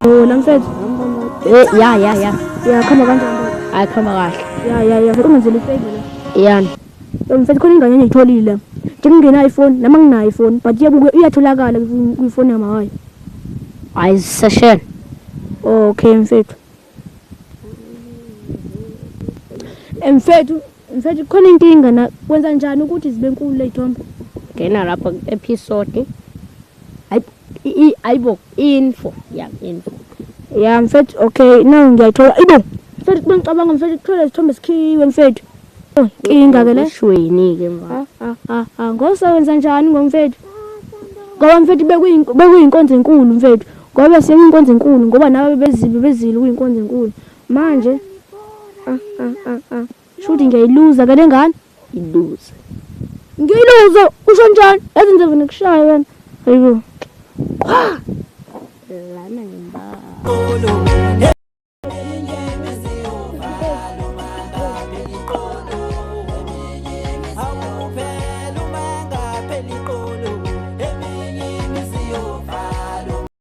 Wona mfethu. Eh ya ya ya. Ya khamba kanjani baba? Hayi khamba kahle. Ya ya ya ungenzela ifavor la. Yani. Yo mfethu khona ingane engiyitholile. Njengingenayo ifoni noma nginayo ifoni but iyabuke iyatholakala kwifoni yamahayi. Hayi session. Okay mfethu. Mfethu mfethu khona inkinga na kwenza njani ukuthi zibe nkulu ley'thombe? Ngena lapha episode. Hayi ayibo info ya info. Ya mfethu, okay, now ngiyayithola. Ibo mfethu, bengicabanga mfethu kuthola isithombe sikhiwe mfethu. Oh, inkinga ke le. Shweni ke mva. Ah ah ah ah, ngosewenza njani ngomfethu? Ngoba mfethu bekuyinkonzo enkulu mfethu. Ngoba sekuyinkonzo enkulu ngoba nawe bezibe bezile kuyinkonzo enkulu. Manje ah ah ah ah, shuthi ngiyayiluza ke lengane. Iluze. Ngiyiluza usho njani? Yazi ngizobe nikushaya wena. Hayibo. Lana ngimba.